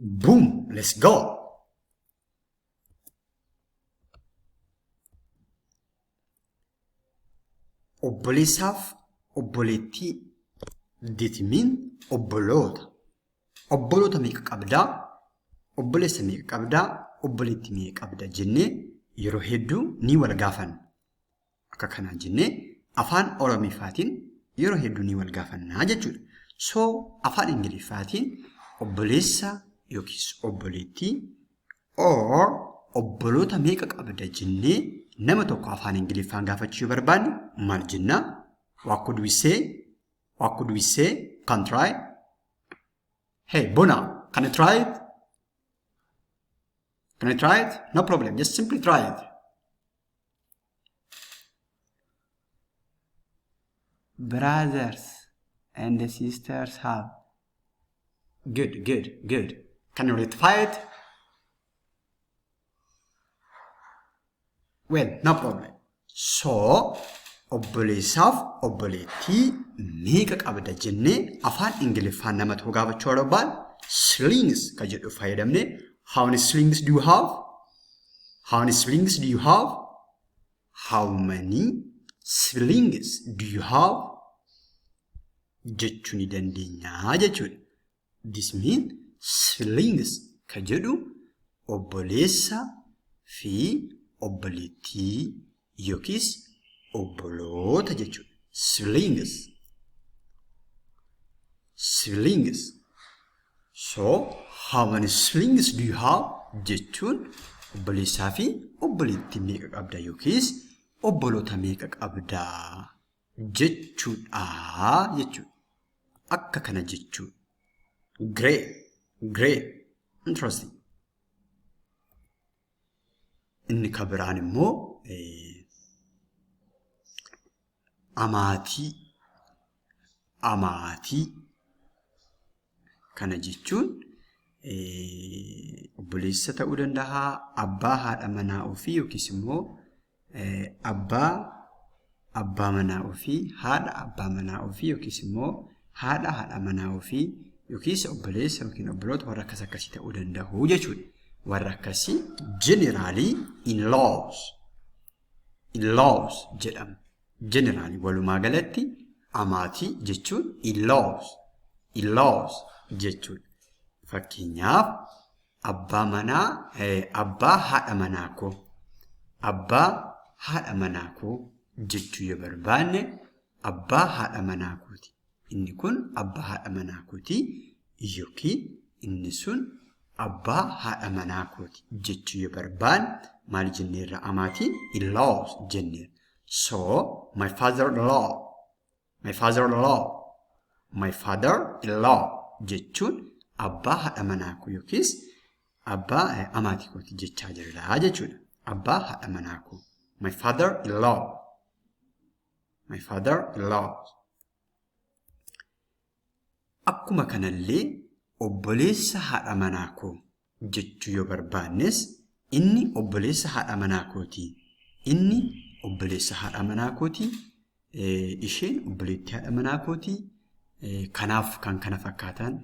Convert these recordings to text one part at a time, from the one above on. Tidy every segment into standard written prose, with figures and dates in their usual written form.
Boom! Let's go! Obboleessaaf obboleettii ditmiin obboloota. Obboloota meeqa qabdaa? Obboleessa meeqa qabdaa? Obboleettii meeqa qabda jennee yeroo hedduu ni wal gaafanna. Akka kanaa jennee afaan Oromiffaatiin yeroo hedduu ni wal gaafannaa jechuudha. So afaan Ingiliffaatiin obboleessa yookiis obboleettii or obboloota meeqa qabda jennee nama tokko afaan Ingiliffaan gaafachuu yoo barbaanne maal jennaa? What could we say? What could we say? Can try? Hey, Bona, can you try it? Can you try it? No problem. Just simply try it. Brothers and sisters have. Good, good, good. Can you rectify it? Well, no problem. So, obboleessaaf obboleettii meeqa qabda jennee afaan Ingiliffaan nama tokko gaafachuu barbaanne siblings ka jedhu fayyadamnee, how many siblings do you have? How many siblings do you have? How many siblings do you have? Jechuu ni dandeenya jechuudha. This means siblings ka jedhu obboleessa fi obboleettii yookiis obboloota jechuudha. Siblings. Siblings. So, how many siblings do you have jechuun obboleessaa fi obboleettii meeqa qabda yookiis obboloota meeqa qabda jechuudha jechuudha. Akka kana jechuudha. Great, great, interesting. Inni kan biraan immoo amaatii. Amaatii kana jechuun obboleessa ta'uu danda'a, abbaa haadha manaa ofii yookiis immoo abbaa abbaa manaa ofii, haadha abbaa manaa ofii yookiis immoo haadha haadha manaa ofii yookiis obboleessa yookiin obboloota warra akkas akkasii ta'uu danda'u jechuudha. Warra akkasii generally in-laws, in-laws jedhama. Generally, walumaa galatti, amaatii jechuun in-laws, in-laws jechuudha. Fakkeenyaaf, abbaa manaa, abbaa haadha manaa koo, abbaa haadha manaa koo jechuu yoo barbaanne, abbaa haadha manaa kooti. Inni kun abbaa haadha manaa kooti yookiin inni sun abbaa haadha manaa kooti jechuu yoo barbaanne maal jenneerra? Amaatiin in-laws jenneerra. So, my father-in-law, my father-in-law, my father-in-law jechuun abbaa haadha manaa koo yookiis abbaa amaatii kooti jechaa jirra jechuudha. Abbaa haadha manaa koo. My father-in-law. My father-in-law. Akkuma kanallee obboleessa haadha manaa koo jechuu yoo barbaannes, inni obboleessa haadha manaa kooti. Inni obboleessa haadha manaa kooti. Isheen obboleettii haadha manaa kooti. Kanaaf kan kana fakkaatan.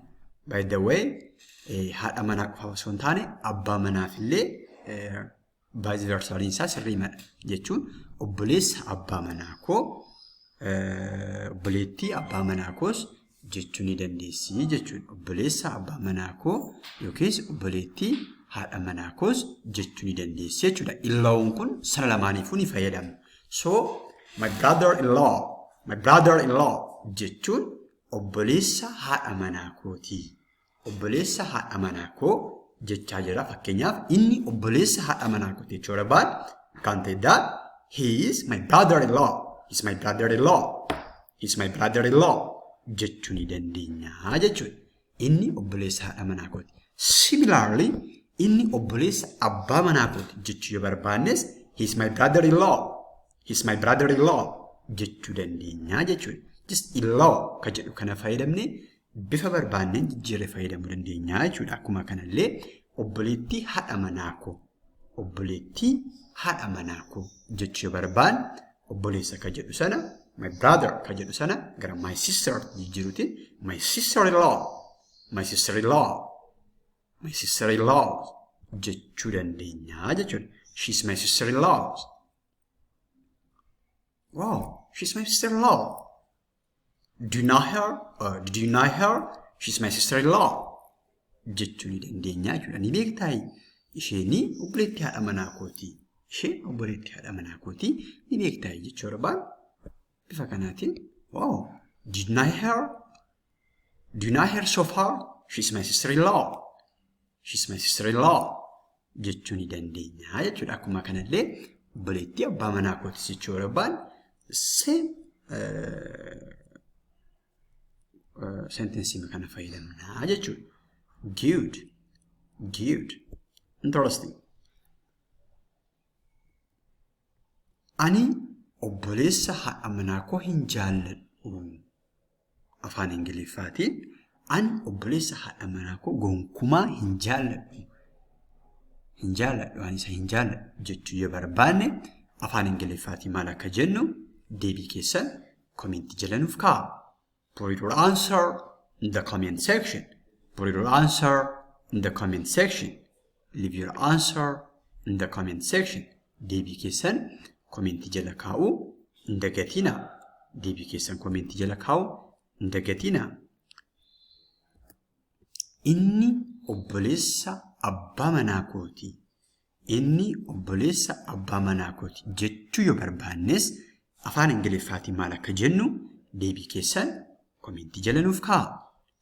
By the way, haadha manaa qofa osoo hin taane abbaa manaafillee vice versa isaa sirriimadha jechuun obboleessa abbaa manaa koo, obboleettii abbaa manaa koos jechuu ni dandeessi jechuudha. Obboleessa abbaa manaa koo yookiis obboleettii haadha manaa koos jechuu ni dandeessi jechuudha. In-law'n kun sana lamaaniifuu ni fayyadama. So, my brother-in-law, my brother-in-law jechuun obboleessa haadha manaa kooti. Obboleessa haadha manaa koo jechaa jira. Fakkeenyaaf, inni obboleessa haadha manaa kooti jechuu barbaadu kan ta'e that he is my brother-in-law. He is my brother-in-law. He is my brother-in-law jechuu ni dandeenya jechuudha. Inni obboleessa haadha manaa kooti. Similarly, inni obboleessa abbaa manaa kooti jechuu yoo barbaannes he is my brother-in-law. He is my brother-in-law jechuu dandeenya jechuudha. Just in-law ka jedhu kana fayyadamnee bifa barbaanneen jijjiirree fayyadamuu dandeenya jechuudha. Akkuma kanallee obboleettii haadha manaa koo, obboleettii haadha manaa koo jechuu yoo barbaanne, obboleessa ka jedhu sana, my brother ka jedhu sana gara my sister jijjiiruutiin my sister-in-law, my sister-in-law, My sister-in-law jechuu dandeenya jechuudha. She's my sister-in-law. Wow, she's my sister-in-law. Do you know her? Or did you know her? She's my sister-in-law. Jechuu ni dandeenya jechuudha. Ni beektaa isheen obboleettii haadha manaa kooti. Isheen obboleettii haadha manaa kooti ni beektaa jechuu barbaadu. Bifa kanaatiin, wow, did you know her? Do you know her so far? She's my sister-in-law. She's my sister-in-law jechuu ni dandeenya jechuudha. Akkuma kanallee obboleettii abbaa manaa kooti jechuu barbaadu same sentence kana fayyadamnaa jechuudha. Good. Good. Interesting. Ani obboleessa haadha manaa koo hin jaalladhu. Afaan Ingiliffaatiin ani obboleessa haadha manaa koo gonkumaa hin jaalladhu. Hin jaalladhu ani isa hin jaalladhu jechuu yoo barbaanne afaan Ingiliffaatiin maal akka jennu deebii keessan komentii jala nuuf kaa'a. Put your answer in the comment section. Put your answer in the comment section. Leave your answer in the comment section. Deebii keessan komentii jala kaa'uu hin dagatinaa. Deebii keessan komentii jala kaa'uu hin dagatinaa. Inni obboleessa abbaa manaa kooti. Inni obboleessa abbaa manaa kooti jechuu yoo barbaannes afaan Ingiliffaatiin maal akka jennu deebii keessan komentii jala nuuf kaa'a.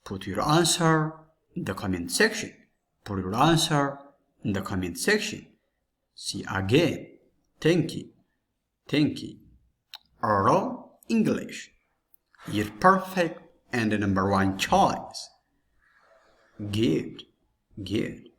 Put your answer in the comment section. Put your answer in the comment section. See again. Thank you. Thank you. Oral English. Your perfect and the number one choice. Good. Good.